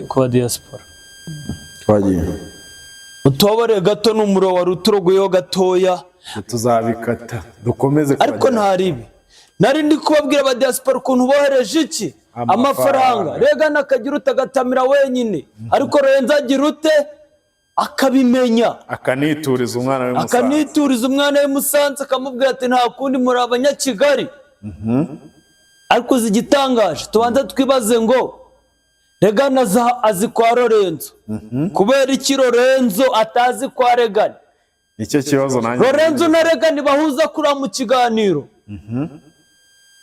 Ku ba diaspora. Twagiye. Utubabare gato n'umuriro wari uturogoyeho gatoya. Tuzabikata dukomeze. Ariko kubagera. Nta ribi nari ndi kubabwira aba diaspora ukuntu bohereje iki? Amafaranga. Amafaranga. Regana akagira ute? Agatamira wenyine, ariko Lorenzo agira ute? Akabimenya. Akanituriza umwana we Musanze. Akanituriza umwana we Musanze, akamubwira ati: "Nta kundi, muri abanyakigali." Ariko uzi igitangaje? Tubanze twibaze ngo Regana azi kwa Lorenzo, kubera iki Lorenzo atazi kwa Regani? Nicyo kibazo nanjye. Lorenzo na Regani bahuza kuriya mu kiganiro.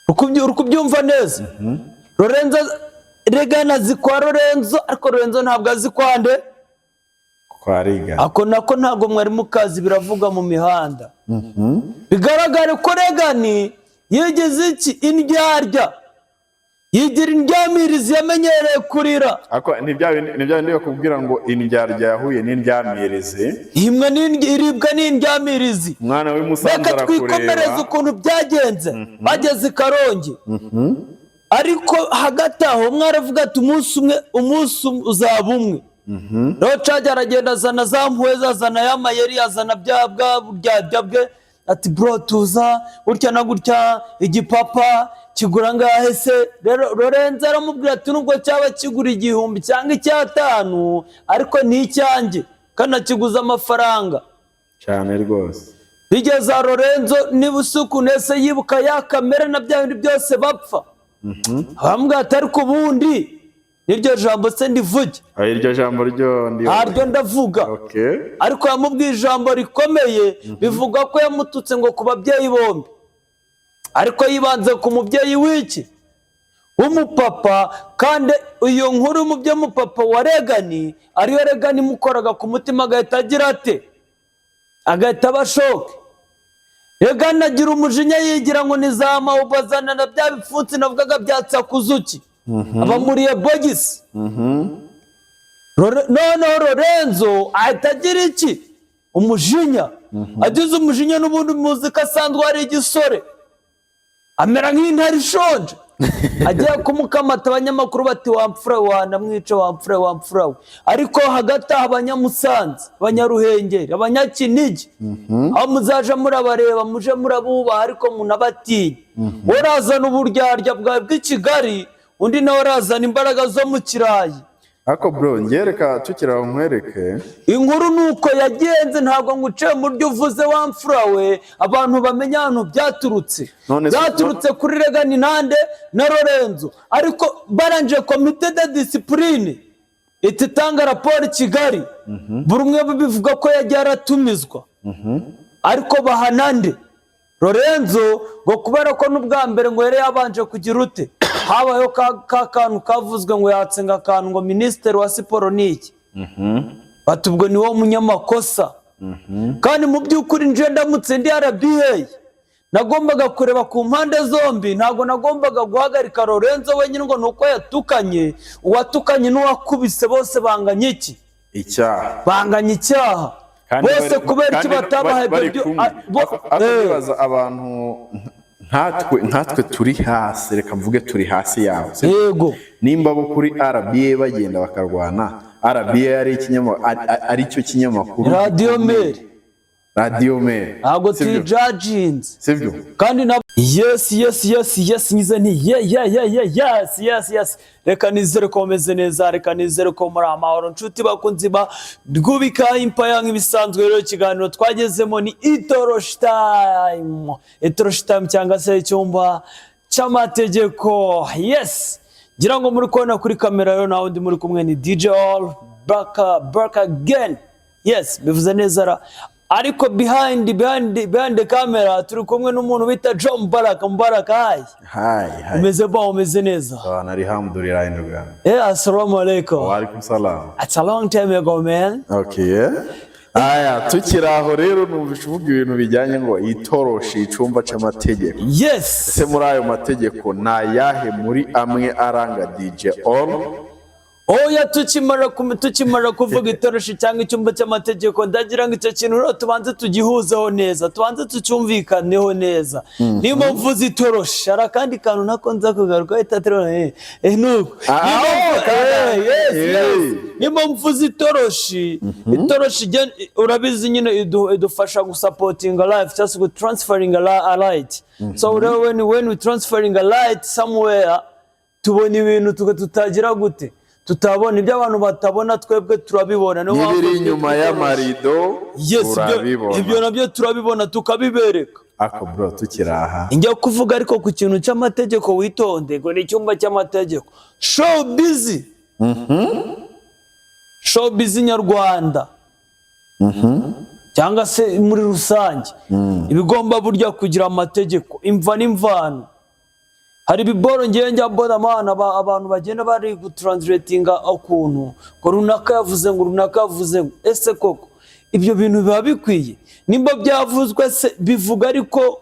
Uri kubyumva neza? Lorenzo, Regani azi kwa Lorenzo, ariko Lorenzo ntabwo azi kwa nde? Kwa Riga. Ako nako ntabwo mwari mukazi, biravuga mu mihanda. Bigaragare ko Regani yigeze iki? Indyarya, yigira indyamirizi, yamenyereye kurira. Ariko ni bya bindi bakubwira ngo indyarya yahuye n'indyamirizi. Imwe iribwa n'indyamirizi. Umwana w'i Musanze Reka twikomereze. arakureba. Ukuntu byagenze bageze i Karongi, ariko hagati aho umwe aravuga ati: "Umunsi umwe, umunsi umwe uzaba umwe." Rero cajya aragenda, azana za mpuhwe, azana ya mayeri, azana bya bwa buryarya bwe, ati: "Bro, tuza, gutya na gutya, igipapa kigura ngahe se?" Rero Lorenzo aramubwira ati: "Nubwo cyaba kigura 1000 cyangwa 5,000, ariko ni icyanjye kandi akiguze amafaranga." Cyane rwose. Bigeze aha, Lorenzo niba usuku ese yibuka ya kamere na bya bindi byose bapfa, bamubwira ati: "Ariko ubundi niryo jambo se ndivuge?" Ah, iryo jambo ryo ndi Ntaryo ndavuga. Ariko yamubwiye ijambo rikomeye, bivuga ko yamututse ngo ku babyeyi bombi, ariko yibanze ku mubyeyi w'iki? W'umupapa. Kandi iyo nkuru y'umubyeyi w'umupapa wa Regani ariyo Regani imukoraga ku mutima, agahita agira ate? Agahita aba choqué. Regani agira umujinya, yigira ngo ni za mawubazana na bya bipfunsi navugaga bya Tsakuzuki, abamuriye bogisi. Noneho Lorenzo ahita agira iki? Umujinya. Agize umujinya, n'ubundi muzi ko asanzwe ari igisore, amera nk'intare ishonje, agiye kumukamata, abanyamakuru bati: "Wamfura we, wanamwica, wamfura we, wamfura we." Ariko hagati aho Abanyamusanze, Abanyaruhengeri, Abanyakinigi, aho muzaje murabareba, muje murabubaha ariko munabatinya. Urazana uburyarya bwawe bw'i Kigali, undi nawe arazana imbaraga zo mu kirayi. Ariko bro, ngereka tukiri aho nkwereke. Inkuru ni uko yagenze, ntabwo nguciye mu byo uvuze, wa mfura we. Abantu bamenya ahantu byaturutse. Byaturutse kuri Regani nande na Lorenzo, ariko barangije comité de discipline ihita itanga raporo i Kigali. Buri umwe bivuga ko yagiye aratumizwa, ariko bahana nde? Lorenzo, ngo kubera ko n'ubwa mbere ngo yari yabanje kugira ute? Habayeho ka kantu kavuzwe ngo yatsenga akantu ngo minisitiri wa siporo ni iki, bati: "Ubwo ni wo munyamakosa." Kandi mu by'ukuri nje ndamutse ndi RBA, nagombaga kureba ku mpande zombi. Ntabwo nagombaga guhagarika Lorenzo wenyine ngo ni uko yatukanye. Uwatukanye n'uwakubise bose banganya iki? Icyaha. Banganya icyaha. Kandi bose kubera iki kandi batabahaye bari ibyo kumwe. Ah, Ako ndibaza abantu nkatwe turi hasi, reka mvuge turi hasi yawe, sibyo? Yego. Nimba bo kuri RBA bagenda bakarwana, RBA ari cyo kinyamakuru. Radiyo Meri. Radiyo Meri. Ntabwo Sibyo? tuyijajinze. Sibyo? Kandi na yes, nyize nti ye ye ye ye yes. Reka nizere ko mumeze neza, reka nizere ko muri amahoro, nshuti bakunzi ba Rwubika Empire. Nk'ibisanzwe rero, ikiganiro twagezemo ni Itoroshi Time, Itoroshi Time cyangwa se icyumba cy'amategeko. Yes, ngira ngo muri kubona kuri kamera rero nawe undi muri kumwe ni DJ All back, back again. Yes, bivuze neza ra. Ariko behind the camera turi kumwe n'umuntu bita John Mubaraka. Mubaraka, hi. Hi, hi. Umeze bon? Umeze neza? Abantu, alhamdulillah, ndugu yangu. Yeah, assalamu alaikum. Wa alaikum salam. It's a long time ago, man. Okay. Aya, tukiri aho rero, numvise uvuga ibintu bijyanye ngo itoroshi, icyumba cy'amategeko. Yes. Ese muri ayo mategeko ni ayahe muri amwe aranga DJ All? Oya, tukimara kuvuga itoroshi cyangwa icyumba cy'amategeko, ndagira ngo icyo kintu rero tubanze tugihuzeho neza, tubanze tucyumvikaneho neza. Niba mvuze itoroshi, hari akandi kantu nako nza kugaruka ahita turabona, nuko yes, yes. Niba mvuze itoroshi, itoroshi urabizi nyine idufasha gusupportinga life cyangwa se gutransferringa a light. So rero when we transferring a light somewhere, tubona ibintu tutagira gute, tutabona ibyo abantu batabona, twebwe turabibona. Niyo mpamvu n'ibiri byitwa inyuma itoroshi. y'amarido. Yes, urabibona. Ibyo nabyo turabibona, tukabibereka. Ako bro, tukiri aha, Njya kuvuga ariko ku kintu cy'amategeko, witonde ngo ni icyumba cy'amategeko. Showbiz, showbiz nyarwanda cyangwa se muri rusange, ibigomba burya kugira amategeko, imva n'imvano. Hari ibiboro ngewe njya mbona amana abantu bagenda bari gutranslatinga ukuntu ngo runaka yavuze, ngo runaka yavuze, ngo ese koko ibyo bintu biba bikwiye? Nimba byavuzwe se bivuga, ariko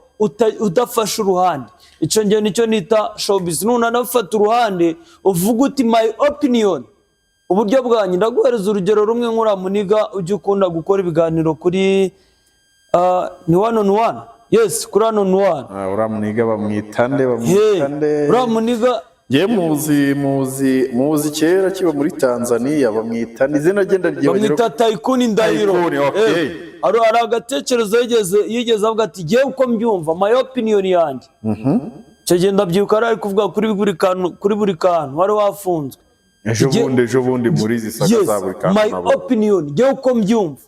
udafashe uruhande. Icyo ngewe nicyo nita showbiz. Nunanafata uruhande, uvuga uti "My opinion", uburyo bwanjye. Ndaguhereza urugero rumwe, nk'uriya muniga ujya ukunda gukora ibiganiro kuri ni one on one, yes, kuri one on one. Ah, uriya muniga bamwita nde? Hey, Bamwita nde? Uriya muniga. Ngewe muzi kera kiba muri Tanzania. Bamwita nde? Izina rye ndaryibagirwa. Bamwita Tycoon Ndahiro. Tycoon, okay. Hari agatekerezo yigeze avuga ati "Ngewe uko mbyumva, my opinion yanjye." Icyo gihe ndabyibuka ari kuvuga kuri buri kantu wari wafunzwe. Ejo bundi muri izi saga za buri kantu My nabo. opinion, ngewe uko mbyumva.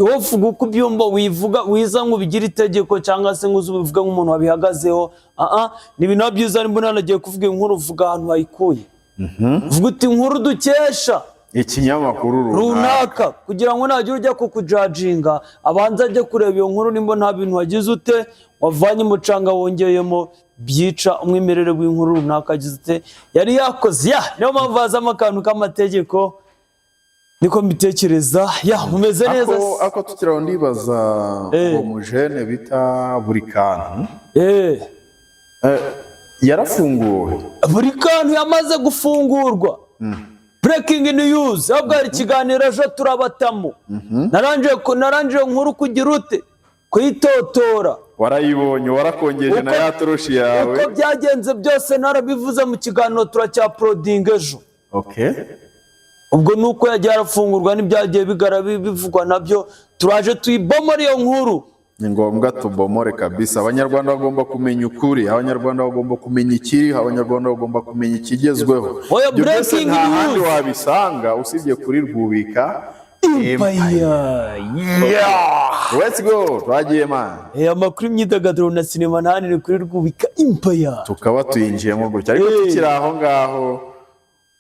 Wowe uvuga uko ubyumva, wivuga wiza ngo ubigire itegeko cyangwa se ngo uze ubivuge nk'umuntu wabihagazeho. Ah, ni ibintu biba byiza nimba unanagiye kuvuga inkuru, uvuga ahantu wayikuye, uvuga uti "Inkuru dukesha ikinyamakuru runaka" runaka, kugira ngo nagira ujya kukujudginga abanza ajye kureba iyo nkuru nimba nta bintu wagize ute, wavanye umucanga wongeyemo byica umwimerere w'inkuru runaka agize ute, yari yakoze. Ya, niyo mpamvu hazamo akantu k'amategeko, niko mbitekereza. Ya, mumeze neza. Ako tukiraho, ndibaza uwo mujene bita buri kantu yarafunguwe? Buri kantu yamaze gufungurwa. Breaking news! Ahubwo hari ikiganiro ejo turabatamo. Narangije nkuru kugira ute, kuyitotora. Warayibonye, warakongeje na ya toroshi yawe. Uko byagenze byose narabivuze mu kiganiro, turacyaprodinga ejo. Ubwo nuko yagiye arafungurwa n'ibyagiye bivugwa nabyo, turaje tuyibomore iyo nkuru. Ni ngombwa tubomore kabisa. Abanyarwanda bagomba kumenya ukuri, Abanyarwanda bagomba kumenya ikiriho, Abanyarwanda bagomba kumenya ikigezweho. Oya, Ibyo byose breaking nta handi news. wabisanga usibye kuri Rwubika Empire. Yeah. Let's go, twagiye man. Amakuru y'imyidagaduro na sinema ntani ni kuri Rwubika Empire. Tukaba tuyinjiyemo gutya, ariko tukiri aho ngaho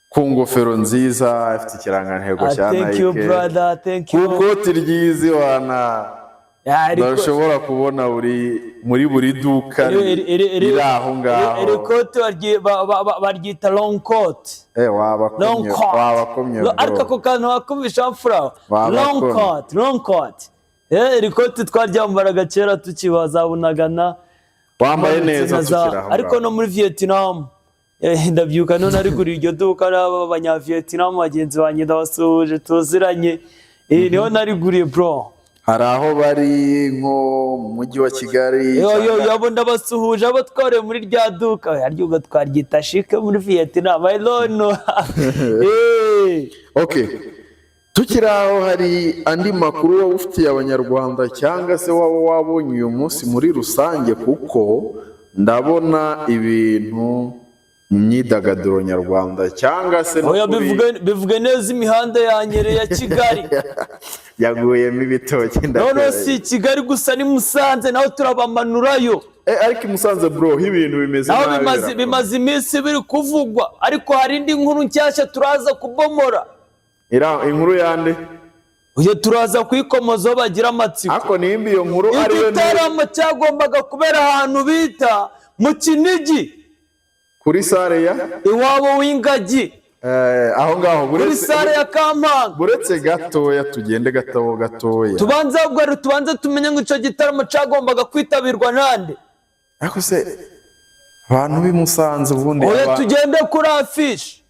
ku ngofero nziza ifite ikirangantego Ah, cya thank you, Nike, brother, thank ku you. ikoti ryiza wana Yeah, udashobora kubona buri muri buri duka riri aho ngaho. Iri kote baryita long coat. Eh, Long wabakomye, coat. wabakomye bro. Ariko ako kantu wakumvisha mfura. Wabakomye. Long coat, long coat. Iri kote twaryambaraga kera tukiba za Bunagana. Wambaye neza. Tukiri aho Ariko ngaho, no muri Vietnam. Ndabyuka none ari kuri iryo duka n'aba banyavietnam bagenzi banjye ndabasuhuje tuziranye. Niho nariguriye, bro. Hari aho bari nko mu mujyi wa Kigali Yo yo. cyangwa- Yabo ndabasuhuje, abo twareye muri rya duka. Harya ubwo twaryita chic muri Vietnam, I don't know. Okay, tukiri aho, hari andi makuru waba ufitiye Abanyarwanda cyangwa se waba wabonye uyu munsi muri rusange? Kuko ndabona ibintu mu myidagaduro nyarwanda cyangwa se no Oya, kuri bivuge neza, imihanda yanyereye ya Kigali. Yaguyemo ibitoki. Noneho Ndakurahiye. si Kigali gusa, ni Musanze naho turabamanurayo. Ariko i Musanze bro, ibintu bimeze Naho nabi, birakomeye. bimaze iminsi biri kuvugwa, ariko hari indi nkuru nshyashya turaza kubomora. Inkuru yande? Uyo turaza kuyikomozaho, bagira amatsiko. Ariko nimba iyo nkuru ariyo Igitaramo cyagombaga kubera ahantu bita mu Kinigi, kuri sare ya iwabo w'ingagi. Aho ngaho Kuri sare ya Kampanga. Buretse gatoya, tugende gato gatoya. Tubanze, ahubwo rero tubanze tumenye ngo icyo gitaramo cyagombaga kwitabirwa nande. Ariko se abantu b'i Musanze ubundi Oya, tugende kuri afishi.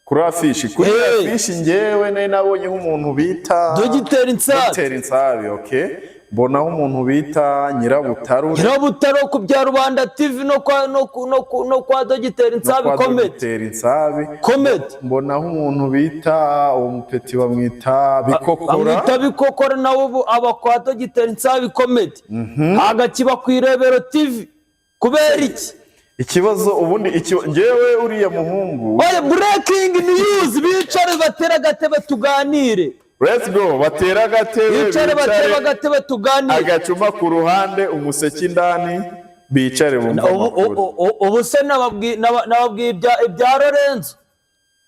Kuri afishi, kuri afishi ngewe nari nabonyeho umuntu bita Dogiteri Nsabi. Dogiteri Nsabi, okay. Mbonaho umuntu bita Nyirabutaru. Nyirabutaro ku bya Rubanda TV no kwa Dogiteri No Nsabi kwa Comedy. Dogiteri Nsabi. Comedy. Mbonaho umuntu bita uwo mupeti bamwita Bikokora. Bamwita Bikokora, nawe ubu aba kwa Dogiteri Nsabi Comedy. Hagakiba ku Irebero TV kubera iki? Ikibazo ubundi ngewe uriya muhungu. Oya, breaking news, bicare batere agatebe tuganire. Let's go, batera agatebe. Bicare batere bicare agatebe tuganire. Agacuma ku ruhande, umuseke indani, bicare bumva amakuru. Ubu se nababwiye ibya Lorenzo?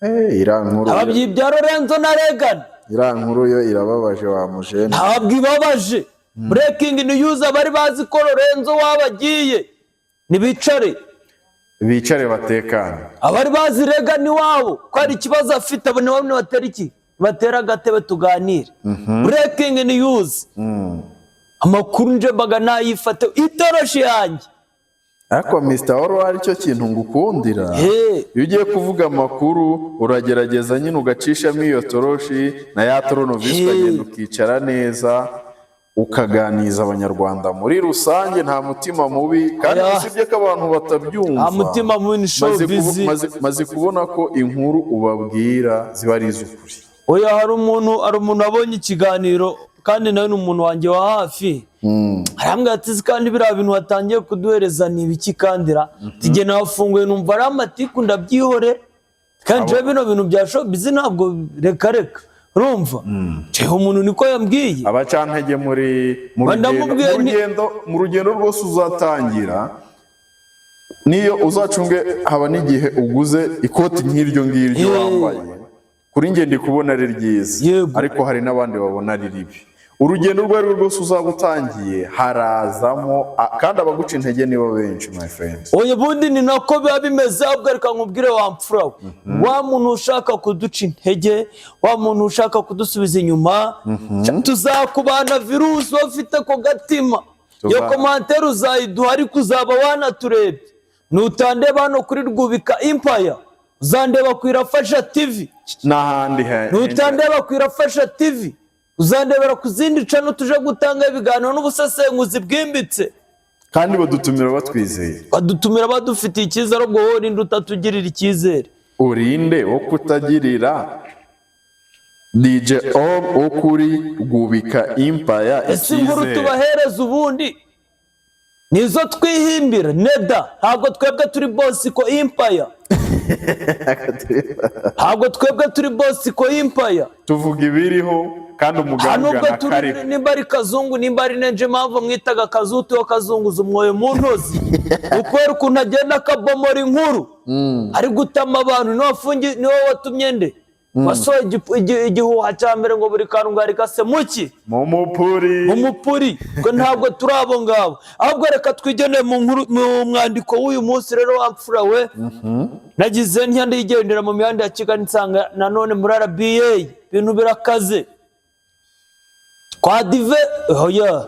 Iriya nkuru Nababwiye ibya Lorenzo na Regan? Iriya nkuru yo irababaje wa mujene. Ntabwo ibabaje. Breaking news, abari bazi ko Lorenzo waba agiye ntibicare. Bicare batekane. Abari bazi Regan iwabo ko hari ikibazo afite, abo ni bamwe batera iki, batera agatebe tuganire. Breaking news, amakuru nje mbaga nayifate itoroshi yanjye. Ariko Mr. Oro, ari cyo kintu ngukundira, iyo ugiye kuvuga amakuru uragerageza nyine ugacishamo iyo toroshi na ya toronovisi, ukagenda ukicara neza, ukaganiza Abanyarwanda muri rusange, nta mutima mubi kandi Oya. usibye ko abantu batabyumva. Nta mutima mubi, ni showbiz. Maze kubona ko inkuru ubabwira ziba ari iz'ukuri. Oya, hari umuntu wabonye ikiganiro, kandi nawe ni umuntu wanjye wa hafi, arambwira ati: "Ese kandi biriya bintu watangiye kuduhereza ni ibiki?" Kandira tujye nafunguye numva ari amatiku, ndabyihore. Kandi jewe bino bintu bya showbiz ntabwo, reka reka. Urumva, jewe umuntu niko yambwiye. Abacantege muri mu Ba rugendo ndamubwiye mu rugendo rwose uzatangira, niyo uzacunge haba n'igihe uguze ikoti nk'iryo ngiryo wambaye, kuri njye ndi kubona ari ryiza, ariko hari n'abandi babona ari ribi. Urugendo urwo ari rwo rwose uzaba utangiye harazamo kandi abaguca intege nibo benshi, my friend. Oya, ubundi ni nako biba bimeze. Ahubwo reka nkubwire wa mfura we, wa muntu ushaka kuduca intege, wa muntu ushaka kudusubiza inyuma, tuzakubana virusi ufite ku gatima. Iyo commentaire uzayiduha, ariko uzaba wanaturebye. Nutandeba hano kuri Rwubika Empire, uzandeba ku Irafasha TV. N'ahandi Nutandeba ku Irafasha TV, uzandebera ku zindi channel tuje gutanga ibiganiro n'ubusesenguzi bwimbitse. Kandi badutumira batwizeye. Badutumira badufitiye icyizere. Ubwo wowe ninde utatugirira icyizere? Urinde wo kutagirira DJ Om wo kuri Rwubika Empire Ese inkuru icyizere? tubahereza ubundi nizo twihimbira? Neda, ntabwo twebwe turi Bosco Empire, ntabwo twebwe turi Bosco Empire. Tuvuga ibiriho kandi Nta umugani nubwo ugana turi kariho. Nimba ari kazungu, nimba ari nenje, impamvu mwitaga kazutu yo kazunguza umwoyo mu ntozi, ukubera ukuntu agenda akabomora inkuru ari gutama abantu. Niwe wafungi, niwe watumye nde wasohoye igihuha cya mbere ngo buri kantu ngo kase muki mu mupuri. Mu mupuri. Twe ntabwo turi abo ngabo. Ahubwo reka twigenere mu nkuru, mu mwandiko w'uyu munsi. Rero wa mfura we, nagize ntya ndigendera mu mihanda ya Kigali, nsanga nanone muri RBA ibintu birakaze kwa Dive. Oya,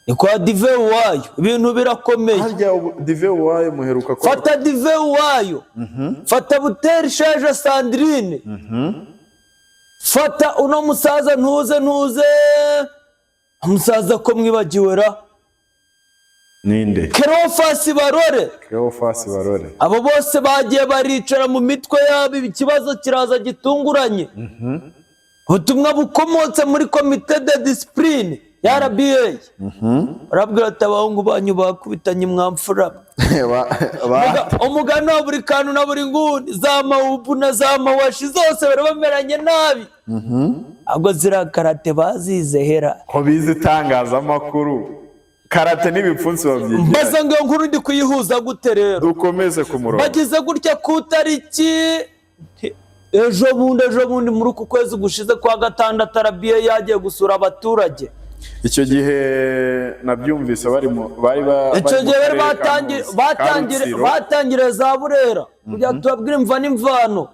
ni kwa Dive Uwayo, ibintu birakomeye. Harya ubu Dive Uwayo muheruka ko Fata Dive Uwayo, fata Buteri Sheja Sandrine, fata uno musaza ntuze umusaza ko mwibagiwe ra? Ninde? Kerofasi Barore. Cleophas Barore. Abo bose bagiye baricara mu mitwe yabo, ikibazo kiraza gitunguranye. Ubutumwa bukomotse muri comité de discipline ya RBA, barabwira ati: "Abahungu banyu bakubitanye mwamfura." Umugani wa buri kantu na buri nguni, za mawubu na za mawashi zose bari bameranye nabi. Ahubwo ziriya karate bazize hera? Ko bize itangazamakuru, karate n'ibipfunsi babyigira. Mbaza ngo iyo nkuru ndi kuyihuza gute rero? Dukomeze ku murongo. Bagize gutya ku tariki ejo bundi muri uku kwezi gushize kwa gatandatu, RBA yagiye gusura abaturage. Icyo gihe nabyumvise bari mu bari ba Icyo bari mu gihe bari karere ka Muzi, ka Rutsiro. Batangiriye za Burera kugira ngo tubabwire imva n'imvano,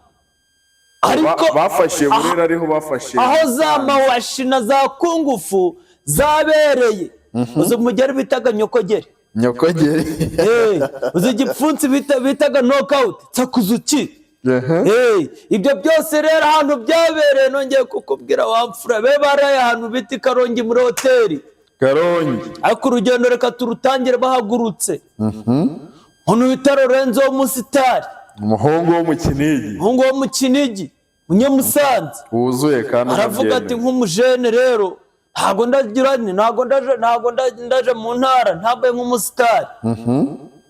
ariko Bafashe Burera, ariho bafashe. Aho za mawashi na za kungufu zabereye, uzi umugeri bitaga nyokogeri? Nyokogeri. Uzi igipfunsi bitaga knockout, sakuzuki? Hey, ibyo byose rero ahantu byabereye, nongeye kukubwira wa mfura, be baraye ahantu bita i Karongi muri hoteli. Karongi. Ariko urugendo reka turutangire bahagurutse. Umuntu bita Lorenzo w'umusitari, umuhungu wo mu Kinigi, umuhungu wo mu Kinigi, Munyamusanze, wuzuye kandi aravuga ati: unabyemera. "Nk'umujene rero ntabwo ndagira nti ntabwo ndaje mu ntara ntambaye nk'umusitari."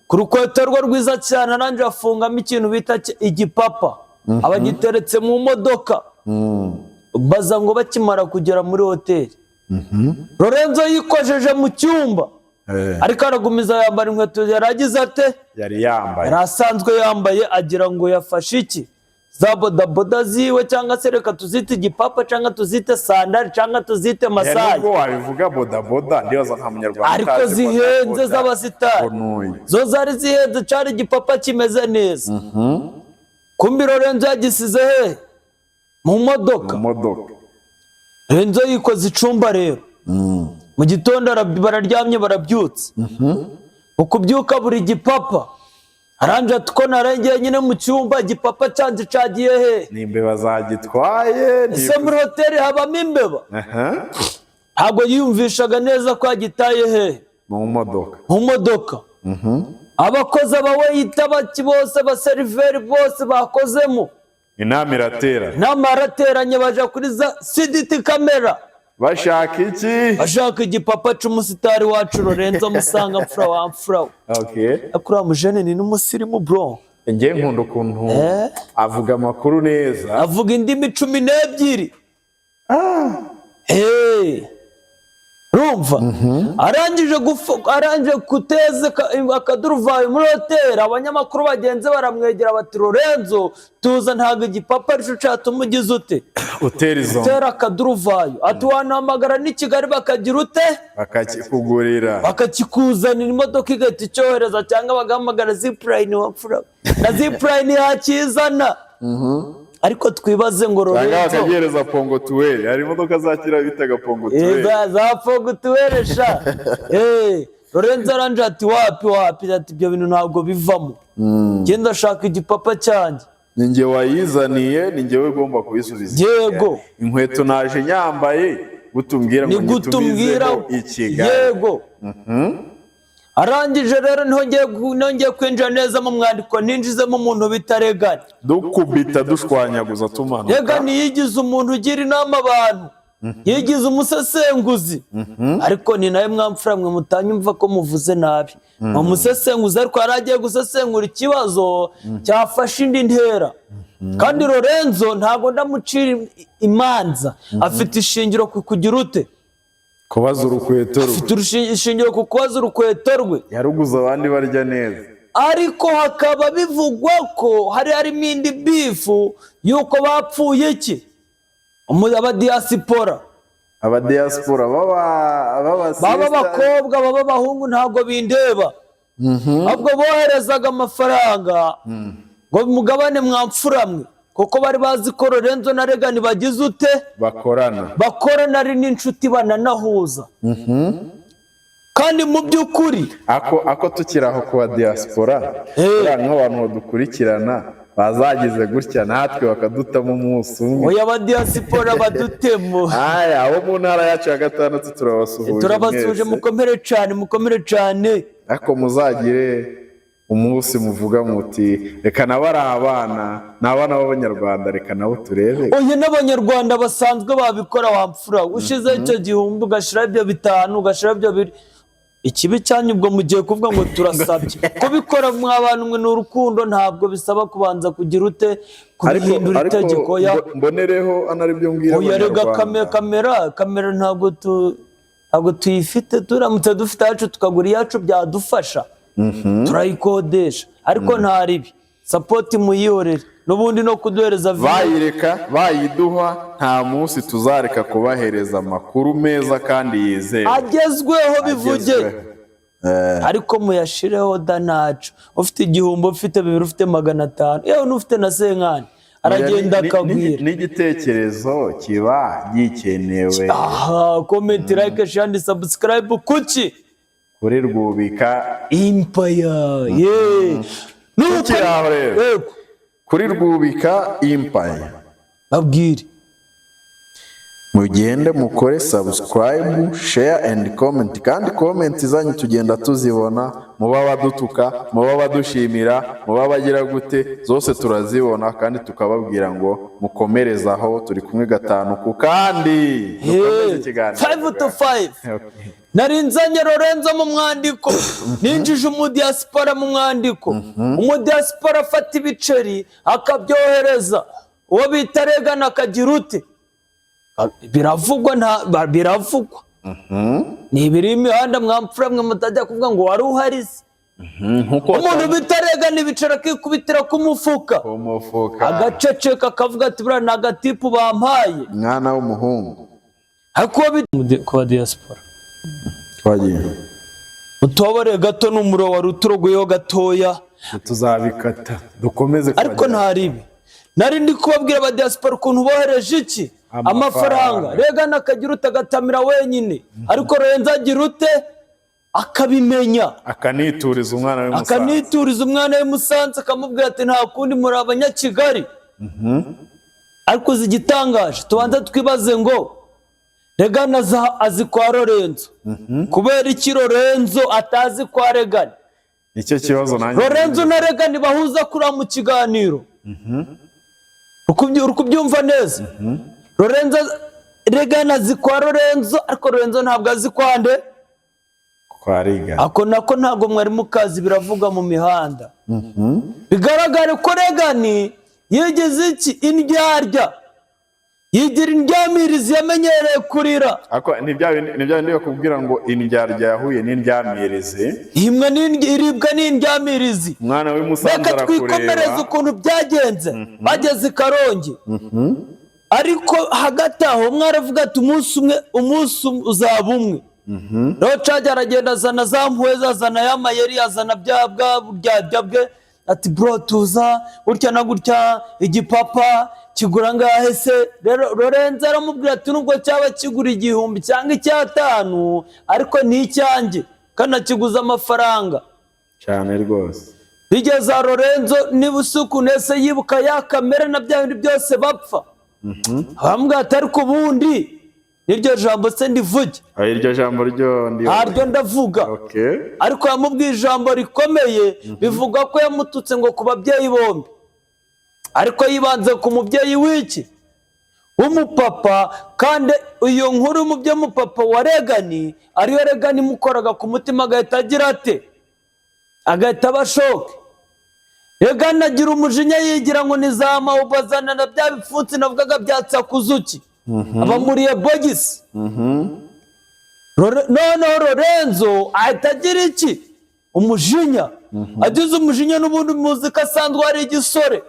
Ku rukweto rwe rwiza cyane, arangije afungamo ikintu bita igipapa, abagiteretse mu modoka. Baza ngo bakimara kugera muri hoteli, Lorenzo yikojeje mu cyumba, ariko aragumiza yambara inkweto yari agize ate? Yari yambaye. Yari asanzwe yambaye. Agira ngo yafashe iki, za bodaboda ziwe, cyangwa se reka tuzite igipapa, cyangwa tuzite sandari, cyangwa tuzite masayi. Nubwo wabivuga bodaboda, ndibaza nta Munyarwanda ariko utazi zihenze bodaboda. Z'abasitari. Ngo n'uyu. Zo zari zihenze, cyari igipapa kimeze neza. Kumbi Lorenzo yagisize he? Mu modoka. Mu modoka. Lorenzo yikoze icumba rero. Mu gitondo bararyamye, barabyutse. Mu kubyuka buri gipapa, aranje ati: "Ko narengeye nyine mu cyumba, igipapa cyanjye cagiye he?" Ni imbeba zagitwaye. Ese muri hoteli habamo imbeba? Aha. Ntabwo yiyumvishaga neza ko yagitaye he? Mu modoka. Mu modoka. Abakozi, abawaiter, baki bose, abaseriveri bose bakozemo. Inama iratera. Inama yarateranye, baja kuri za CCTV camera. Bashaka iki? Bashaka igipapa c'umusitari wacu Lorenzo Musanga, mfura wa mfura we. Ariko uriya mujene ni n'umusirimu, bro. Njye nkunda ukuntu avuga amakuru neza. Avuga indimi 12. Hey. Urumva arangije guteza akaduruvayo muri hoteli, abanyamakuru bagenzi baramwegera bati: "Lorenzo, tuza, ntabwo igipapa aricyo cyatuma ugize ute?" Utera izo. Utera akaduruvayo. Ati: "Wanahamagara n'i Kigali bakagira ute?" Bakakikugurira. Bakakikuzanira, imodoka igahita icyohereza, cyangwa bagahamagara Zipline, wapfura na Zipline yakizana. Ariko twibaze ngo cyangwa Lorenzo bakagihereza pongotuweri. Hari imodoka za kera bitaga pongotuweri. Za pogutuweresha. Lorenzo aranje ati: "Wapi, wapi," ati: "Ibyo bintu ntabwo bivamo, genda ashaka igipapa cyanjye." Ni njye wayizaniye, ni njyewe ugomba kubisubiza. Inkweto naje nyambaye, gutumbwira Ni ngo gutumbwira. nyitumizeho i Kigali. Yego. Arangije rero, nongeye kwinjira neza mu mwandiko, ninjizemo umuntu bita Regani. Dukubita, dushwanyaguza, tumanuka. Regani yigize umuntu ugira inama abantu, yigize umusesenguzi, ariko ni nawe mwamfura mwe mutanyumva ko muvuze nabi. Ni umusesenguzi, ariko yari agiye gusesengura ikibazo cyafashe indi ntera. Kandi Lorenzo ntabwo ndamucira imanza, afite ishingiro ku kugira ute? Kubaza urukweto rwe. Afite ishingiro ku kubaza urukweto rwe. Yaruguze abandi barya neza. Ariko hakaba bivugwa ko hari harimo indi beef y'uko bapfuye iki, abadiyasipora. Abadiyasipora baba baba sister. Abakobwa, baba abahungu, ntabwo bindeba. Ahubwo boherezaga amafaranga ngo mugabane mwamfuramwe, kuko bari bazi ko Lorenzo na Regani bagize ute? Bakorana. Bakorana, ari n'inshuti, bananahuza. Kandi mu by'ukuri Ako tukiri aho ku diaspora, buriya nk'abantu badukurikirana bazagize gutya natwe bakadutamo umunsi umwe. Oya, abadiyasipora badutemo. Aya, abo mu ntara yacu ya gatandatu turabasuhuje. Turabasuje. Mwese. Mukomere cyane, mukomere cyane. Ariko muzagire umunsi muvuga muti: "Reka nabo ari abana, ni abana b'Abanyarwanda, reka nabo turebe." Oya, n'Abanyarwanda basanzwe babikora wamfura. Ushizeho icyo 1000, ugashyiraho ibyo 5, ugashyiraho ibyo 2. Ikibi cyanyu ubwo mugiye kuvuga ngo turasabye kubikora. Mwa bantu mwe, ni urukundo, ntabwo bisaba kubanza kugira ute, kubihindura ariko itegeko ya mbonereho anaribyo mbwira Oya rega, Abanyarwanda. Kamera ntabwo tuyifite. Turamutse dufite yacu, tukagura iyacu, byadufasha, turayikodesha. Ariko nta ribi, support muyihorere n'ubundi no kuduhereza video. Bayireka bayiduha, nta munsi tuzareka kubahereza amakuru meza kandi yizewe. Agezweho, bivuge. Agezweho. Ariko muyashireho da, ntaco. Ufite 1000, ufite 2, ufite 500, yewe n'ufite na cinquante, aragenda akagwira. N'igitekerezo kiba gikenewe. Aha, comment, like, share and subscribe. Kuki? Kuri Rwubika Empire ye. Tukiri aho rero. Yego. Kuri Rwubika Empire. Babwire. Mugende mukore subscribe, share and comment. Kandi comment zanyu tugenda tuzibona, muba badutuka, muba badushimira, muba bagira gute, zose turazibona kandi tukababwira ngo mukomereze aho, turi kumwe gatanu ku kandi. Dukomeze ikiganiro. 5 to 5. Okay. Nari nzanye Lorenzo mu mwandiko, ninjije umudiyasipora mu mwandiko. Umudiyasipora afata ibiceri akabyohereza uwo bita Regana, akagira ute? Biravugwa, nta biravugwa, ni ibiri imihanda, mwamfura mwe mutajya kuvuga ngo wari uhari se. Nkuko Umuntu bita Regana ibiceri akikubitira ku mufuka, ku mufuka, agaceceka, akavuga ati: "Buriya ni agatipu bampaye." Mwana w'umuhungu. Ariko uwo bita ku badiyasipora, Twagiye. utobore gato n'umuriro wari uturogoyeho gatoya. Tuzabikata, dukomeze. Ariko ntaribi nari ndi kubabwira abadiyasipora ukuntu bohereje iki? Amafaranga. Amafaranga. Regana akagira ute? Agatamira wenyine. Ariko Lorenzo agira ute? Akabimenya. Akanituriza umwana w'umusaza. Akanituriza umwana w'i Musanze, akamubwira ati: "Nta kundi, muri abanyakigali." Ariko uzi igitangaje? Tubanze twibaze ngo Regana azi kwa Lorenzo, kubera iki Lorenzo atazi kwa Regani? Nicyo kibazo nanjye. Lorenzo na Regani bahuza kuriya mu kiganiro. Uri kubyumva neza? Lorenzo, Regani azi kwa Lorenzo, ariko Lorenzo ntabwo azi kwa nde? Kwa Riga. Ako nako ntabwo mwari mukazi, biravuga mu mihanda. Bigaragare ko Regani yigeze iki? Indyarya, yigira indyamirizi, yamenyereye kurira. Ako ni bya bindi bakubwira ngo indyarya yahuye n'indyamirizi. Imwe iribwa n'indyamirizi. Umwana w'i Musanze Reka twikomereze. Arakureba. Ukuntu byagenze bageze i Karongi, ariko hagati aho umwe aravuga ati: "Umunsi umwe, umunsi umwe uzaba umwe." Rero cajya aragenda, azana za mpuhwe, azana ya mayeri, azana bya bwa buryarya bwe, ati: "Bro, tuza gutya na gutya, igipapa kigura ngahe se?" Rero Lorenzo aramubwira ati: "Nubwo cyaba kigura 1000 cyangwa 5,000, ariko ni icyanjye kandi akiguze amafaranga." Cyane rwose. Bigeze aha, Lorenzo niba usuku ese yibuka ya kamere na bya bindi byose bapfa, bamubwira ati: "Ariko ubundi n'iryo jambo se ndivuge?" Ah, iryo jambo ryo ndi Ntaryo ndavuga. Ariko yamubwiye ijambo rikomeye, bivuga ko yamututse ngo ku babyeyi bombi, ariko yibanze ku mubyeyi w'iki? W'umupapa. Kandi iyo nkuru y'umubyeyi w'umupapa wa Regani ariyo Regani imukoraga ku mutima, agahita agira ate? Agahita aba choqué. Regani agira umujinya, yigira ngo ni za mawubazana na bya bipfunsi navugaga bya Tsakuzuki, abamuriye bogisi. Noneho Lorenzo ahita agira iki? Umujinya. Agize umujinya, n'ubundi muzi ko asanzwe ari igisore,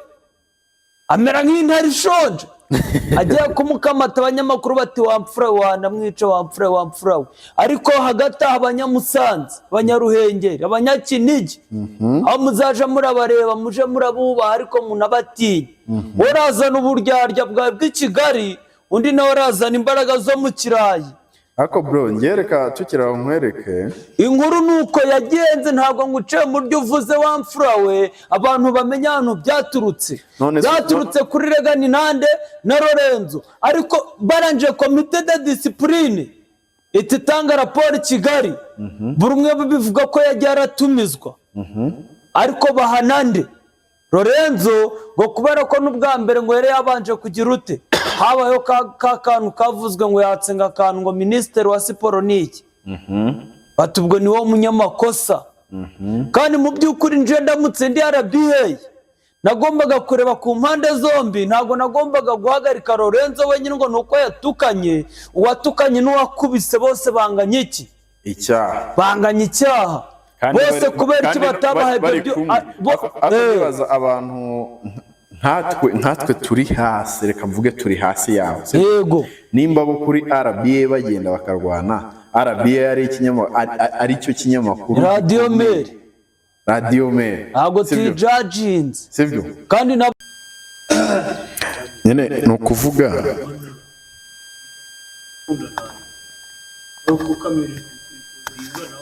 amera nk'intare ishonje, agiye kumukamata, abanyamakuru bati: "Wamfura we, wanamwica, wamfura we, wamfura we." Ariko hagati aho abanyamusanze, abanyaruhengeri, abanyakinigi, aho muzaja murabareba, muje murabubaha ariko munabatinye. Urazana uburyarya bwawe bw'i Kigali, undi nawe arazana imbaraga zo mu kirayi. Ariko bro, ngereka tukiri aho nkwereke. Inkuru ni uko yagenze, ntabwo nguciye mu buryo uvuze, wa mfura we. Abantu bamenya ahantu byaturutse. Byaturutse kuri Regani nande? Na Lorenzo. Ariko barangije, comité de discipline ihita itanga raporo i Kigali. Buri umwe bivuga ko yagiye aratumizwa, ariko bahana nde? Lorenzo, ngo kubera ko n'ubwa mbere ngo yari yabanje kugira ute? Habayeho ka kantu kavuzwe ngo yatsenga akantu, ngo minisitiri wa siporo ni iki, bati: "Ubwo ni wo munyamakosa." Kandi mu by'ukuri nje ndamutse ndi RBA, nagombaga kureba ku mpande zombi. Ntabwo nagombaga guhagarika Lorenzo wenyine ngo ni uko yatukanye. Uwatukanye n'uwakubise bose banganya iki? Icyaha. Banganya icyaha. Kandi Bose kubera iki kandi batabahaye bari ibyo kumwe. Ako eh, ndibaza abantu nkatwe turi hasi, reka mvuge turi hasi yawe, sibyo? Yego. Nimba bo kuri RBA bagenda bakarwana, RBA ari cyo kinyamakuru Radiyo Meri. Radiyo Meri. Ntabwo Sibyo? tuyijajinze. Sibyo. Kandi na Nyine ni ukuvuga Kuko kamera ingana.